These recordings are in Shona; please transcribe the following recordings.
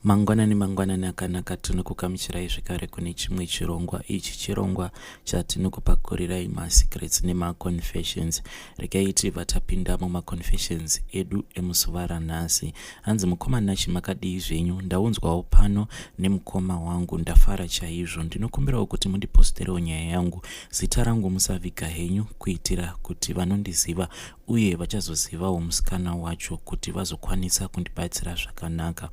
Mangwanani mangwanani akanaka, tinokugamuchirai zvekare kune chimwe chirongwa. Ichi chirongwa chatinokupakurirai masecrets nemaconfessions. Regai tibva tapinda mumaconfessions edu emuzuva ranhasi. Hanzi, "Mukoma Nashi, makadii zvenyu? Ndaunzwawo pano nemukoma wangu, ndafara chaizvo. Ndinokumbirawo kuti mundiposterewo nyaya yangu. Zita rangu musaviga henyu, kuitira kuti vanondiziva uye vachazozivawo musikana wacho, kuti vazokwanisa kundibatsira zvakanaka.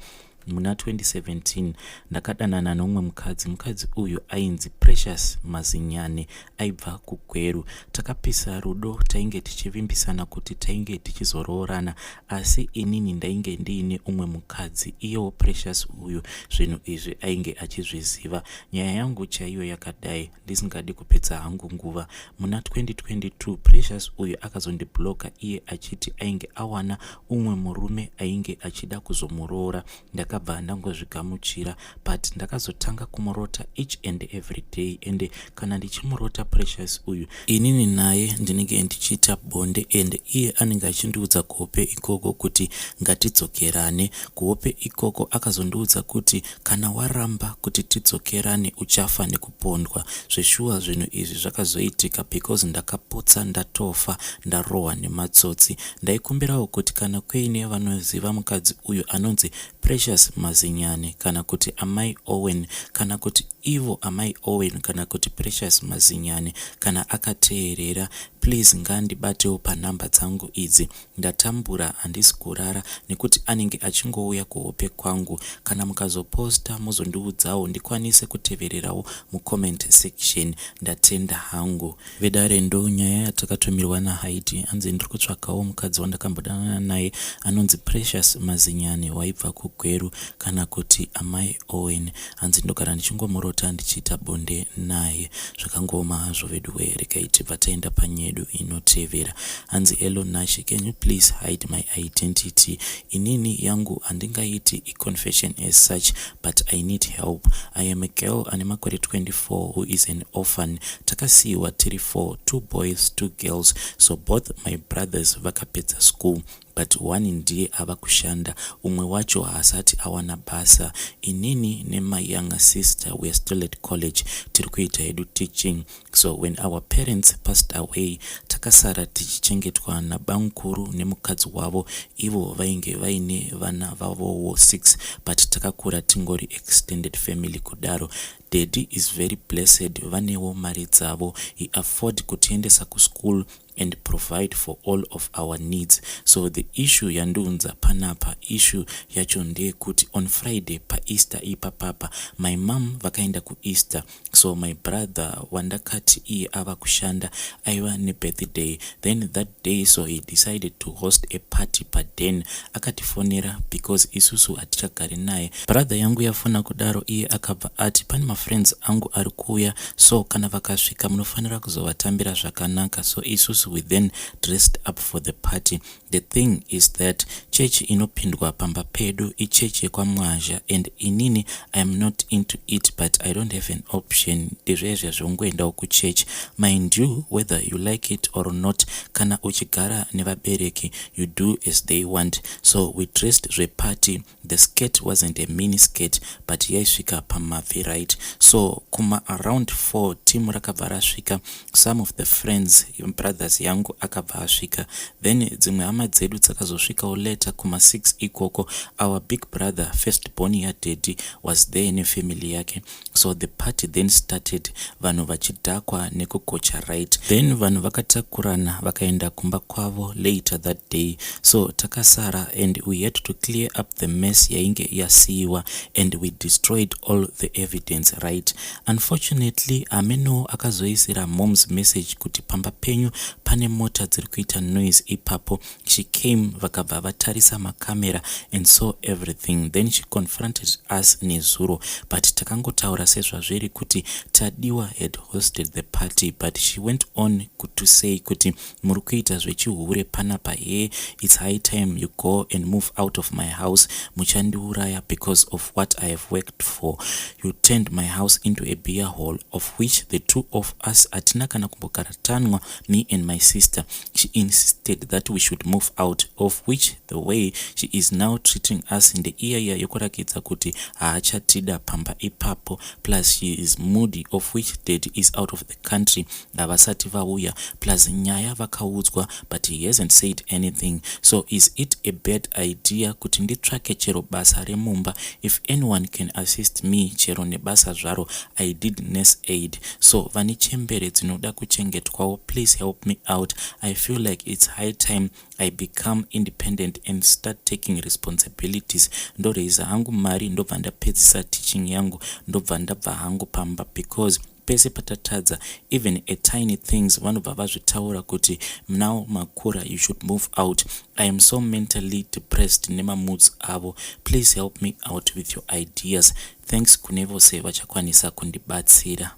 Muna 2017 ndakadanana nomumwe mukadzi. Mukadzi uyu ainzi Precious Mazinyane, aibva kuGweru. Takapisa rudo, tainge tichivimbisana kuti tainge tichizoroorana, asi inini ndainge ndiine umwe mukadzi. Iyewo Precious uyu zvinhu izvi ainge achizviziva. Nyaya yangu chaiyo yakadai, ndisingadi kupedza hangu nguva. Muna 2022 Precious uyu akazondibloka, iye achiti ainge awana umwe murume ainge achida kuzomuroora. Ndakabva ndangozvigamuchira, but ndakazotanga kumurota each and every day, and kana ndichimurota Precious uyu, inini naye ndinenge ndichiita bonde, and iye anenge achindiudza kuhope ikoko kuti ngatidzokerane. Kuhope ikoko akazondiudza kuti kana waramba kuti tidzokerane, uchafa nekupondwa. Zveshuwa zvinhu izvi zvakazoitika, because ndakapotsa ndatofa ndarohwa nematsotsi. Ndaikumbirawo kuti kana kuine vanoziva mukadzi uyu anonzi Precious Mazinyane, kana kuti Amai Owen, kana kuti ivo Amai Owen, kana kuti Precious Mazinyane, kana akateerera, please ngandibatewo panhamba dzangu idzi. Ndatambura, handisi kurara nekuti anenge achingouya kuhope kwangu. Kana mukazoposta, muzondiudzawo ndikwanise kutevererawo mucomment section. Ndatenda hangu." Vedare, ndo nyaya yatakatumirwa naHaiti. Hanzi, "Ndiri kutsvakawo mukadzi wandakambodanana naye anonzi Precious Mazinyane, waibva kuGweru, kana kuti Amai Owen. Hanzi ndogara ndichingomurota ndichiita bonde naye." Zvakangoma hazvo vedu. Regai tibva taenda panyedu inotevera. Hanzi, "Hello Nashi, can you please hide my identity? Inini yangu handingaiti iconfession as such, but I need help. I am a girl ane makore 24 who is an orphan. Takasiyiwa tiri 4, two boys, two girls. So both my brothers vakapedza school, but one ndiye ava kushanda, umwe wacho haasati awana basa. Inini nemy younger sister, we are still at college, tiri kuita hedu teaching. So when our parents passed away, takasara tichichengetwa nabamukuru nemukadzi wavo. Ivo vainge vaine vana vavowo 6, but takakura tingori extended family kudaro. Daddy is very blessed, vanewo mari dzavo. He afford kutiendesa kuschool and provide for all of our needs. So the issue yandiunza panapa, issue yacho ndeyekuti on Friday paEaster ipapapa, my mom vakaenda kuEaster. So my brother wandakati iye ava kushanda aiva nebirthday then that day, so he decided to host a party paden. Akatifonera because isusu hatichagari naye. Brother yangu yafona kudaro, iye akabva ati pane mafriends angu ari kuuya, so kana vakasvika munofanira kuzovatambira zvakanaka. So isusu, we then dressed up for the party. The thing is that chechi inopindwa pamba pedu ichechi yekwaMwazha, and inini I am not into it, but I don't have an option. Ndizvezve zvongoendawo kuchechi. Mind you, whether you like it or not, kana uchigara nevabereki, you do as they want. So we dressed zveparty. The skirt wasn't a mini skirt, but yaisvika pamabvi, right? So kuma around 4 team rakabva rasvika. Some of the friends, brothers yangu akabva asvika, then dzimwe hama dzedu dzakazosvikawo later kuma6 ikoko. Our big brother, first born yadaddy, was there nefamily yake. So the party then started, vanhu vachidhakwa nekugocha, right? Then vanhu vakatakurana vakaenda kumba kwavo later that day. So takasara and we had to clear up the mess yainge yasiyiwa, and we destroyed all the evidence, right? Unfortunately, ameno akazoisira moms message kuti pamba penyu pane mota dziri kuita noise ipapo. She came, vakabva vatarisa makamera and saw everything. Then she confronted us nezuro, but takangotaura sezvazviri kuti Tadiwa had hosted the party. But she went on to say kuti muri kuita zvechihure panapa he, it's high time you go and move out of my house. Muchandiuraya because of what I have worked for. You turned my house into a beer hall, of which the two of us hatina kana kumbogara tanwa, me and my my sister. She insisted that we should move out, of which the way she is now treating us ndeiya iya yokurakidza kuti haachatida pamba ipapo. Plus she is moody, of which daddy is out of the country, havasati vauya. Plus nyaya vakaudzwa, but he hasn't said anything. So is it a bad idea kuti nditsvake chero basa remumba? If anyone can assist me chero nebasa zvaro. I did nurse aid, so vane chembere dzinoda kuchengetwawo, please help me out. I feel like it's high time I become independent and start taking responsibilities. Ndoreisa hangu mari, ndobva ndapedzisa teaching yangu, ndobva ndabva hangu pamba, because pese patatadza, even a tiny things, vanobva vazvitaura kuti now makura, you should move out. I am so mentally depressed nemamoods avo. Please help me out with your ideas. Thanks kune vose vachakwanisa kundibatsira.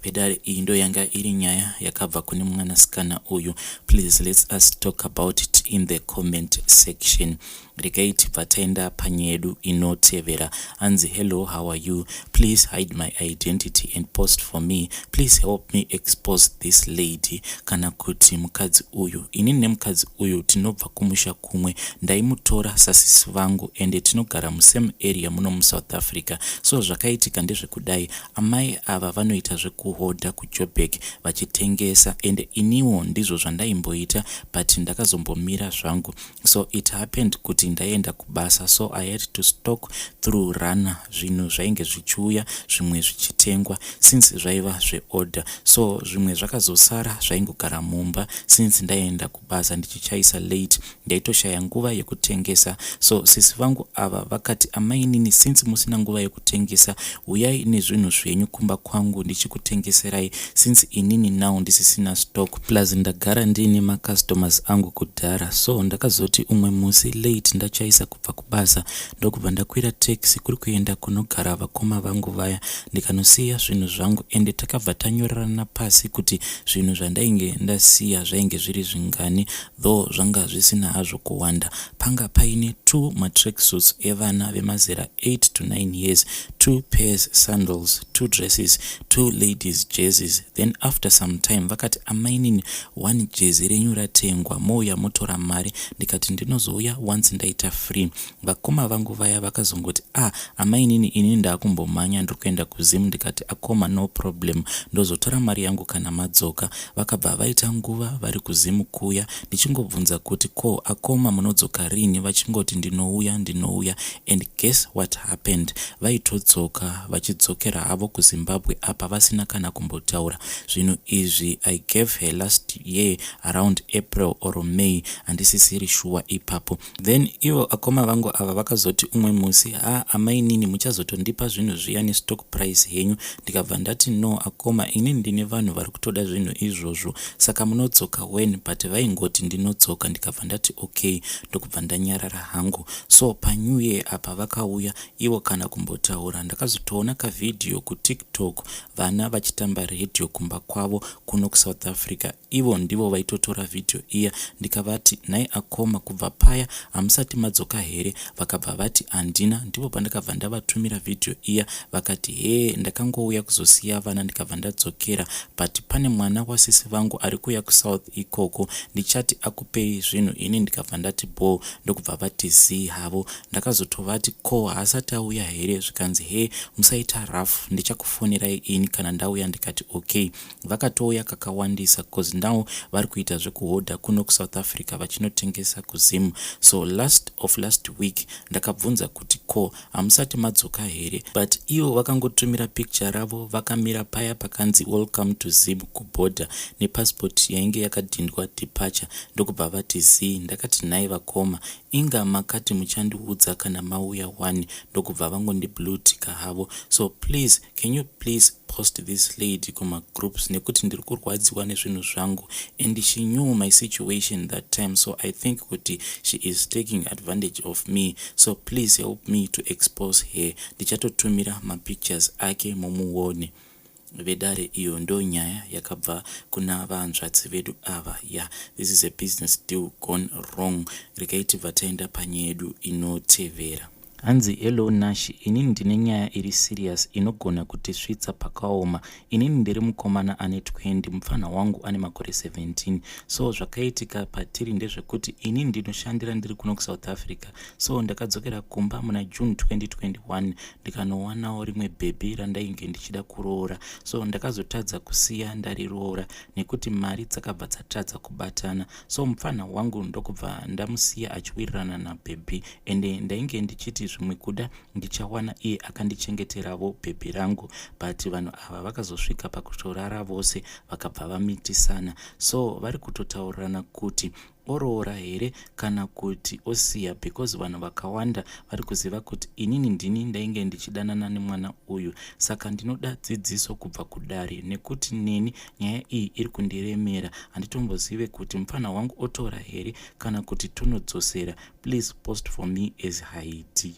Vedare, iyi ndo yanga iri nyaya yakabva kune mwanasikana uyu. Please let's us talk about it in the comment section. Regai tibva taenda panyaya yedu inotevera. Anzi, "Hello, how are you? Please hide my identity and post for me. Please help me expose this lady," kana kuti mukadzi uyu. "Inini nemukadzi uyu tinobva kumusha kumwe. Ndaimutora sasisi vangu, ende tinogara musame area muno muSouth Africa. So zvakaitika ndezvekudai, amai ava vanoita zvekuhodha kuJoburg vachitengesa, ende iniwo ndizvo zvandaimboita, but ndakazombomira zvangu. So it happened kuti ndaenda kubasa, so I had to stock through runner zvinhu zvainge zvichiuya, zvimwe zvichitengwa, since zvaiva zveorder. So zvimwe zvakazosara zvaingogara mumba. Since ndaenda kubasa ndichichaisa late, ndaitoshaya nguva yekutengesa. So sisi vangu ava vakati, 'Amainini, since musina nguva yekutengesa, uyai nezvinhu zvenyu kumba kwangu ndichikutengeserai, since inini now ndisisina stock, plus ndagara ndiine macustomers angu kudhara.' So ndakazoti umwe musi late, ndachaisa kubva kubasa, ndokubva ndakwira taxi kuri kuenda kunogara vakoma vangu vaya, ndikanosiya zvinhu zvangu. Ende takabva tanyorerana pasi kuti zvinhu zvandainge ndasiya zvainge zviri zvingani, though zvanga zvisina hazvo kuwanda. Panga paine two matracksuits evana vemazera 8 to 9 years, two pairs sandals, two dresses, two ladies jerseys. Then after some time vakati, 'Amainini, one jezi renyu ratengwa, mouya motora mari.' Ndikati ndinozouya once ndaita free. Vakoma vangu vaya vakazongoti, 'Ah, amainini, inini ndaakumbomhanya, ndiri kuenda kuZimu.' Ndikati, 'Akoma, no problem, ndozotora mari yangu kana madzoka.' Vakabva vaita nguva vari kuZimu kuya. Ndichingobvunza kuti, 'Ko akoma, munodzoka rini?' Vachingoti, 'Ndinouya, ndinouya.' And guess what happened? Vaitodzoka vachidzokera havo kuZimbabwe, apa vasina kana kumbotaura. Zvinhu izvi I gave her last year around April or May, handisisiri shuwa ipapo. Then ivo akoma vangu ava vakazoti umwe musi, 'Ha, amainini, muchazotondipa zvinhu zviya nestock price henyu.' Ndikabva ndati, 'No akoma, inini ndine vanhu vari kutoda zvinhu izvozvo, saka munodzoka when?' But vaingoti, 'Ndinodzoka.' Ndikabva ndati okay, ndokubva ndanyarara hangu. So panew year apa vakauya ivo kana kumbotaura. Ndakazotoona kavhidhiyo kuTikTok, vana vachitamba redhiyo kumba kwavo kuno kuSouth Africa. Ivo ndivo vaitotora vhidhiyo iya. Ndikavati, 'Nhai akoma, kubva paya hamusati madzoka here?' Vakabva vati, 'Handina.' Ndipo pandakabva ndavatumira vhidhiyo iya. Vakati, 'Hee, ndakangouya kuzosiya vana, ndikabva ndadzokera, but pane mwana wasisi vangu ari kuuya kuSouth ikoko, ndichati akupei zvinhu ini.' Ndikabva ndati bo, ndokubva vati zii havo. Ndakazotovati, 'Ko haasati auya here?' Zvikanzi, 'He, musaita rough, ndichakufonerai ini kana ndauya.' Ndikati okay. Vakatouya kakawandisa, 'cause now vari kuita zvekuhodha kuno kuSouth Africa vachinotengesa kuZimu. So last of last week ndakabvunza kuti, 'Ko hamusati madzoka here?' But ivo vakangotumira picture ravo vakamira paya pakanzi 'Welcome to Zim' kubhodha, nepasipoti yainge yakadhindwa departure, ndokubva vati zii. Ndakati, 'Nhai vakoma, inga makati muchandiudza kana mauya 1.' Ndokubva vangondibluetika havo. So please, can you please post this lady kumagroups, nekuti ndiri kurwadziwa nezvinhu zvangu, and she knew my situation that time, so I think kuti she is taking advantage of me. So please help me to expose her. Ndichatotumira mapictures ake mumuone." Vedare, iyo ndo nyaya yakabva kuna vanzvadzi vedu ava. Yeah, this is a business deal gone wrong. Regai tibva taenda panyaya yedu inotevera. Hanzi hello Nash, inini ndine nyaya iri serious inogona kutisvitsa pakaoma. Inini ndiri mukomana ane 20, mupfanha wangu ane makore 17. So zvakaitika patiri ndezvekuti inini ndinoshandira ndiri kuno kuSouth Africa. So ndakadzokera kumba muna June 2021 ndikanowanawo rimwe bhebhi randainge ndichida kuroora. So ndakazotadza kusiya ndariroora nekuti mari dzakabva dzatadza kubatana. So mupfanha wangu ndokubva ndamusiya achiwirirana nabhebhi ende ndainge ndichiti zvimwe kuda ndichawana iye akandichengeteravo bhebhi rangu but vanhu ava vakazosvika pakutorara vose vakabva vamitisana so vari kutotaurirana kuti oroora here kana kuti osiya because vanhu vakawanda vari kuziva kuti inini ndini ndainge ndichidanana nemwana uyu saka ndinoda dzidziso kubva kudare nekuti neni nyaya iyi iri kundiremera handitombozive kuti mupfanha wangu otora here kana kuti tonodzosera please post for me as Haiti.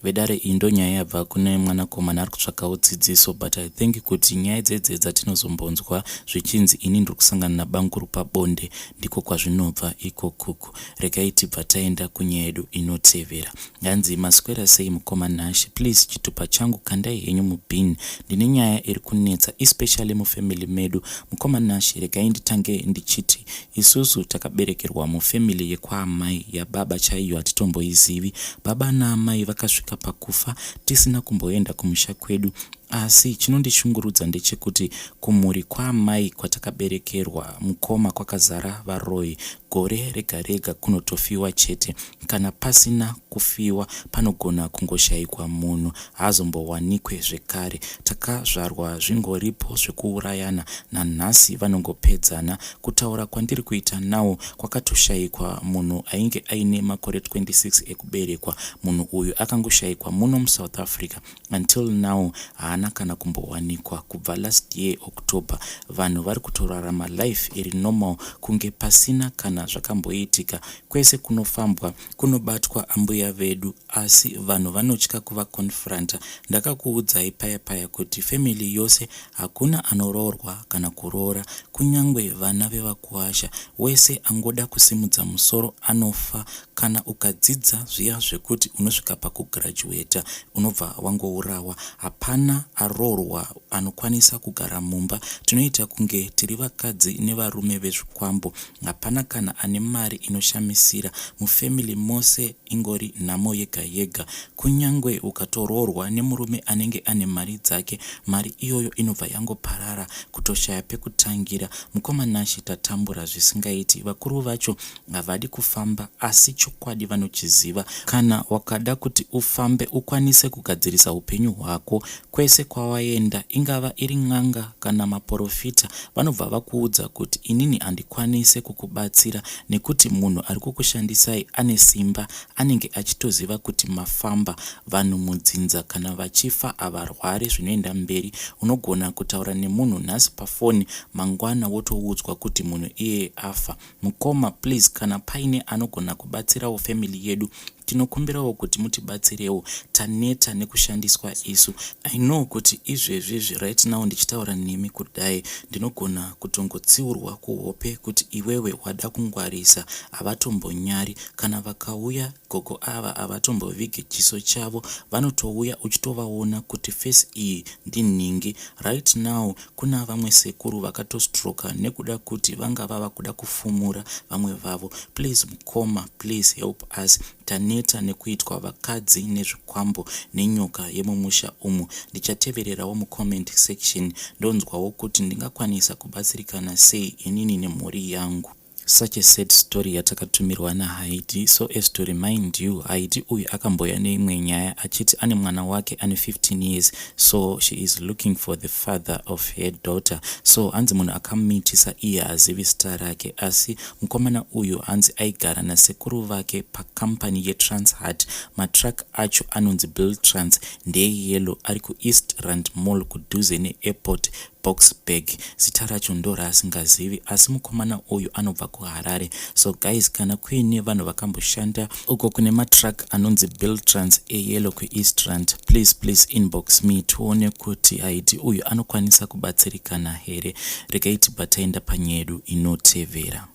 Vedare iyi ndonyaya yabva kune mwanakomana ari kutsvakawo dzidziso but I think kuti nyaya dzedze dzatinozombonzwa zvichinzi ini ndiri kusangana nabanguru pabonde ndiko kwazvinobva ikokuku. Regai tibva taenda kunyaya yedu inotevera. Nganzi maswera sei mukoma Nashe please chitupa changu kandai henyu mubin ndine nyaya iri kunetsa especially mufamily medu. Mukoma Nashe regai nditange ndichiti Isusu takaberekerwa mufamily yekwaamai yababa chaiyo hatitomboizivi. Baba naamai vakasvika pakufa tisina kumboenda kumusha kwedu asi chinondishungurudza ndechekuti kumhuri kwaamai kwatakaberekerwa mukoma kwakazara varoyi gore rega rega kunotofiwa chete. Kana pasina kufiwa panogona kungoshaikwa munhu haazombowanikwe zvekare. Takazvarwa zvingoripo zvekuurayana nanhasi vanongopedzana. Kutaura kwandiri kuita now kwakatoshaikwa munhu ainge aine makore 26 ekuberekwa. Munhu uyu akangoshaikwa muno muSouth Africa until now haana kana kumbowanikwa kubva last year October. Vanhu vari kutorarama life iri normal kunge pasina kana zvakamboitika. Kwese kunofambwa kunobatwa ambuya vedu asi vanhu vanotya kuvaconfronta. Ndakakuudzai paya paya kuti family yose hakuna anoroorwa kana kuroora kunyangwe vana vevakuwasha. Wese angoda kusimudza musoro anofa kana ukadzidza zviya zvekuti unosvika pakugraduater unobva wangourawa. Hapana aroorwa anokwanisa kugara mumba. Tinoita kunge tiri vakadzi nevarume vezvikwambo. Hapana kana ane mari inoshamisira mufamily mose ingori nhamo yega yega. Kunyangwe ukatoroorwa nemurume anenge ane mari dzake mari iyoyo inobva yangoparara kutoshaya pekutangira. Mukoma Nashy tatambura zvisingaiti vakuru vacho havadi kufamba asi chokwadi vanochiziva. Kana wakada kuti ufambe ukwanise kugadzirisa hupenyu hwako kwese kwawaenda ingava iri n'anga kana maporofita vanobva vakuudza kuti inini handikwanise kukubatsira nekuti munhu ari kukushandisai ane simba anenge achitoziva kuti mafamba. Vanhu mudzinza kana vachifa havarware zvinoenda mberi. Unogona kutaura nemunhu nhasi pafoni mangwana wotoudzwa kuti munhu iyeye afa. Mukoma please kana paine anogona kubatsirawo family yedu tinokumbirawo kuti mutibatsirewo taneta nekushandiswa isu. I know kuti izvezvizvi right now ndichitaura nemi kudai ndinogona kutongotsiurwa kuhope kuti iwewe wada kungwarisa havatombonyari kana vakauya gogo ava havatombovige chiso chavo vanotouya uchitovaona kuti face iyi ndinhingi right now Kuna vamwe sekuru vakatostroka nekuda kuti vanga vava kuda kufumura vamwe vavo. Please mukoma please help us taneta nekuitwa vakadzi nezvikwambo nenyoka yemumusha umu. Ndichatevererawo mucomment section ndonzwawo kuti ndingakwanisa kubatsirikana sei inini nemhuri yangu. Such a sad story yatakatumirwa naHaidi so as to remind you Haidi uyu akambouya neimwe nyaya achiti ane mwana wake ane 15 years so she is looking for the father of her daughter so hanzi munhu akamumitisa iye haazivi zita rake asi mukomana uyu hanzi aigara nasekuru vake pacompany yeTransHart matruck acho anonzi Biltrans ndeeyellow ari kuEast Rand Mall kudhuze neairport Boksburg zita racho ndoraasingazivi asi mukomana uyu anobva kuHarare so guys kana kuine vanhu vakamboshanda uko kune matruck anonzi Biltrans eyellow kuEastrand please please inbox me tione kuti Haiti uyu anokwanisa kubatsirikana here regai tibva taenda panyaya yedu inotevera.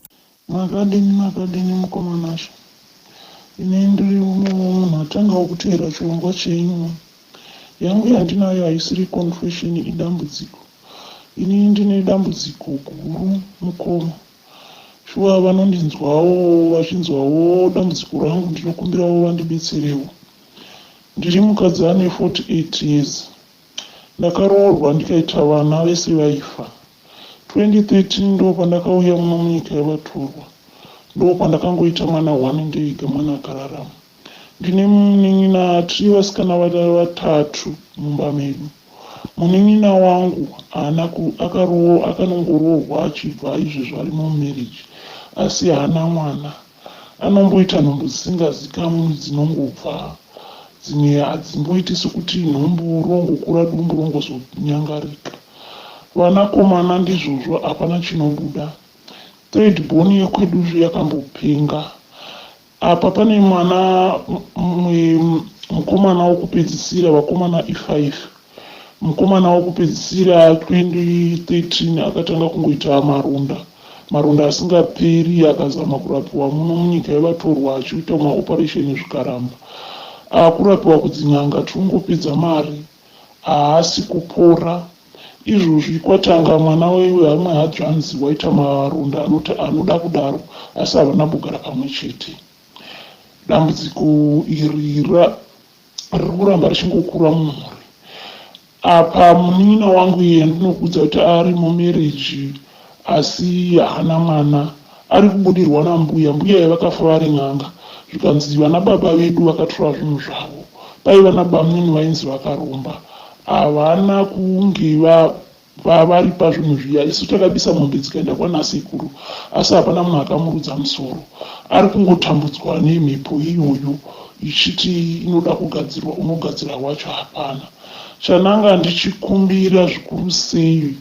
Makadini makadini mukoma Nashe. Ini ndiri umwe wemunhu atangawo kuteera chirongwa chenyu. Yangu yandinayo haisiri confession idambudziko. Ini ndine dambudziko guru mukoma. Shuwa vanondinzwawo vachinzwawo dambudziko rangu ndinokumbirawo vandibetserewo. Ndiri mukadzi ane 48 years. Ndakaroorwa ndikaita vana vese vaifa. 2013 ndopandakauya muno munyika yevatorwa. Ndopandakangoita mwana one ndega mwana akararama. Ndine munin'ina tiri vasikana vatatu mumba medu. Munin'ina wangu haana akanongoroorwa achibva izvezvi ari mumarriage asi haana mwana. Anomboita nhumbu dzisingazikamwi dzinongobva dzimwe hadzimboiti sekuti nhumbu rongokura dumbu rongozonyangarika. Vanakomana ndizvozvo hapana chinobuda. Third born yekweduzve yakambopenga. Apa pane mwana mukomana wokupedzisira vakomana ifive. Mukomana wokupedzisira 2013 akatanga kungoita maronda maronda asingaperi akazama kurapiwa muno munyika yevatorwa achiita maoperation zvikaramba. Akurapiwa kudzin'anga tirikungopedza mari haasi kupora. Izvozvi kwatanga mwana wehamwe hadzvanzi waita maronda anoti anoda kudaro asi havana kugara pamwe chete. Dambudziko iri riri kuramba richingokura mumhuri. Apa munin'ina wangu iye ndinokuudza kuti ari mumereji asi haana mwana ari kubudirwa nambuya. Mbuya iyi vakafa vari n'anga zvikanzi vana baba vedu vakatora zvinhu zvavo. Paiva nabamunini vainzi vakaromba havana kunge Vavaripa zvinhu zviya isu takabisa mombe dzikaenda kwanasekuru asi hapana munhu akamurudza musoro. Ari kungotambudzwa nemhepo iyoyo ichiti inoda kugadzirwa unogadzira wacho hapana. Chananga ndichikumbira zvikuru sei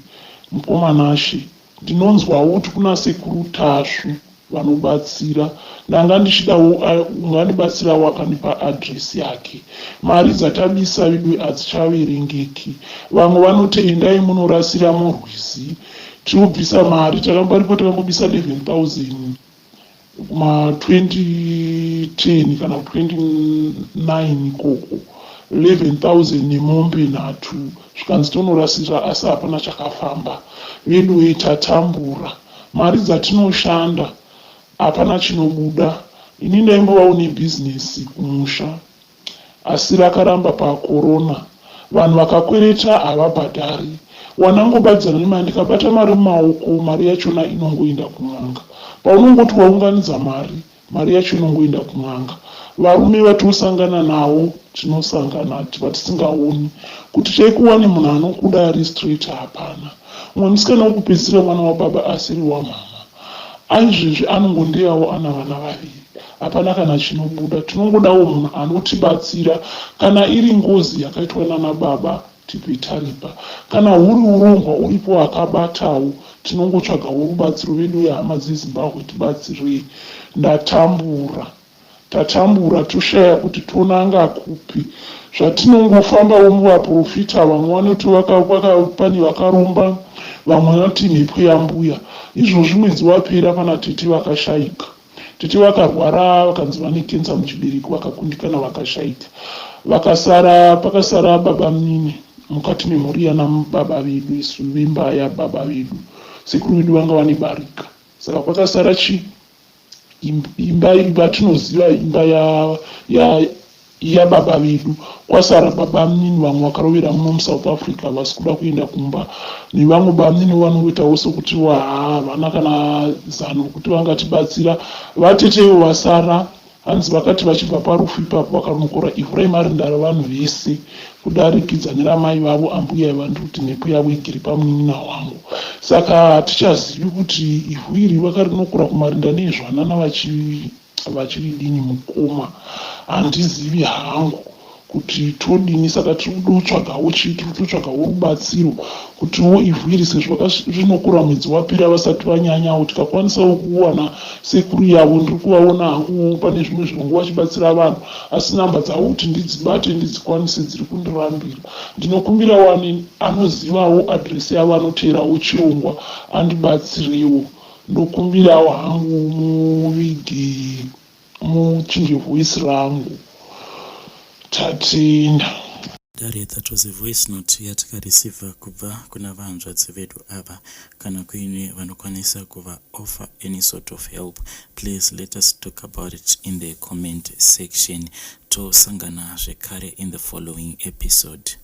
mukoma Nashe ndinonzwawo kuti kuna sekuru Tasvu vanobatsira ndanga ndichidawo ungandibatsirawo akandipa address yake mari dzatabisa veduwe hadzichaverengeki vamwe vanoti endai munorasira murwizi tinobvisa mari takambaripo takambobisa 11000 kuma 2010 kana 29 ikoko 11000 nemombe nhatu zvikanzi tonorasira asi hapana chakafamba veduwe tatambura Mari dzatinoshanda hapana chinobuda. Ini ndaimbovawo nebhizinesi kumusha asi rakaramba pacorona. Vanhu vakakwereta havabhadhari. Wanangobatidzana nemari ndikabata mari mumaoko mari yachona inongoenda kun'anga. Paunongoti waunganidza mari Mari yacho inongoenda kun'anga. Varume vatinosangana navo tinosangana vatisingaoni. Kuti chaiko uwane munhu anokuda ari straight hapana. Mumwe musikana wekupedzisira mwana wababa asiri wamhamha. Aizvezvi anongondeyawo ana vana vaviri. Hapana kana chinobuda. Tinongodawo munhu anotibatsira kana iri ngozi yakaitwa nana baba tibve taripa. Kana huri urombwa uripo akabatawo tinongotsvagawo rubatsiro veduwe hama dzeZimbabwe tibatsirei ndatambura tatambura toshaya kuti tonanga kupi zvatinongofambawo muvaprofita vamwe vanoti pane vakaromba vamwe vanoti mhepo yambuya izvozvi mwedzi wapera pana tete vakashaika Tete vakarwara vakanzi vane cancer muchibereko vakakundikana vakashaika. Vakasara pakasara babamunini mukati memhuri yana baba vedu isu vemba yababa vedu. Sekuru vedu vanga vane barika. Saka kwakasara chi imba vatinoziva imba ya, ya yababa vedu kwasara babamunini vamwe vakarovera muno musouth africa havasi kuda kuenda kumba nevamwe bamunini vanongoitawo sekuti havana kana zano rekuti vangatibatsira vatete ivo vasara hanzi vakati vachibva parufu ipapo vakanokora ivhu raimarinda ravanhu vese kudarikidza neramai vavo ambuya iva ndiri kuti mhepo yavo igere pamunin'ina wangu saka hatichazivi kuti ivhu iri vakarinokora kumarinda nezvanana vachi vachiridini mukoma handizivi hangu kuti todini saka tiri kudotsvagawo chii tiri kutotsvagawo rubatsiro kutiwo ivhu iri sezvo rinokura mwedzi wapera vasati vanyanyawo tikakwanisawo kuwana sekuru yavo ndiri kuvaona hangu pane zvimwe zvirongwa vachibatsira vanhu asi namba dzavo kuti ndidzibate ndidzikwanise dziri kundirambira ndinokumbirawo anozivawo adresi yavo anoteerawo chirongwa andibatsirewo Ndokumbirawo hangu muvige Muchinje voice rangu. Tatenda. Dare, that was a voice note yatakareceiva kubva kuna vahanzvadzi vedu ava. Kana kuine vanokwanisa kuva offer any sort of help, please let us talk about it in the comment section. Tosangana zvekare in the following episode.